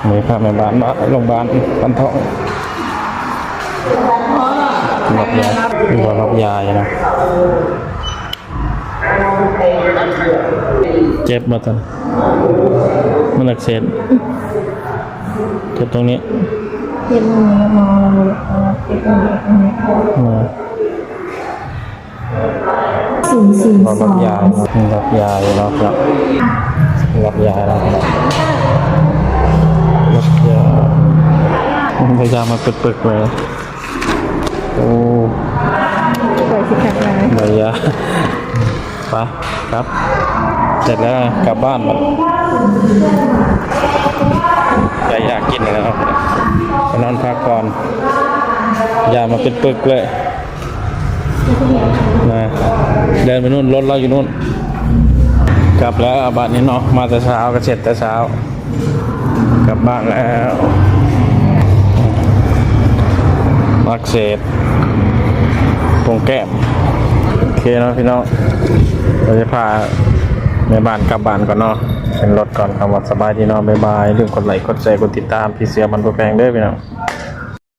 ນີ້ພາແມ່ບ້ານມາໂຮງບານພັນທອງ ຮັບຢາ ຫຼືວ່າຮັບຢາຢູ່ນະ. ເຈັບບໍ່ຕອນ? ມັນອັກເສບ ເຈັບຕົງນີ້ ເຈັບຕົງນີ້ ເຈັບຕົງນີ້ ເຈັບຕົງນີ້ ເຈັບຕົງນີ້ ເອີ ສູນ ສູນ ສອງ ຮັບຢາ ຮັບຢາຢູ່ເນາະ ຮັບຢາເນາະ ຮັບຢາ ພະຍາຍາມມາປຶກໆເລີຍ. ໂອ້ ໄປຊິຄັກຫຼາຍ ໄດ້ຢາ ໄປ ກັບ ເສັດແລ້ວກັບບ້ານບັດ ໄດ້ຢາກິນແລ້ວ ໄປນອນພັກກ່ອນ ຢາມາເປັນປຶກເລີຍ ນະ ເດີນໄປນູ້ນ ລົດລາວຢູ່ນູ້ນ ກັບແລ້ວບາດນີ້ເນາະ ມາແຕ່ເຊົ້າກໍເສັດແຕ່ເຊົ້າ ກັບບ້ານແລ້ວ ອັກເສບໂປ່ງແກ້ມ. ໂອເຄເນາະພີ່ນ້ອງ ເຮົາຈະພາແມ່ບ້ານກັບບ້ານກ່ອນເນາະ ຂຶ້ນລົດກ່ອນ ຄຳວ່າສະບາຍດີເນາະ ບາຍບາຍ ຢ່າລືມກົດໄລ ກົດແຊ ກົດຕິດຕາມ ພີ່ເສືອບັນບໍ່ແພງເດີພີ່ນ້ອງ.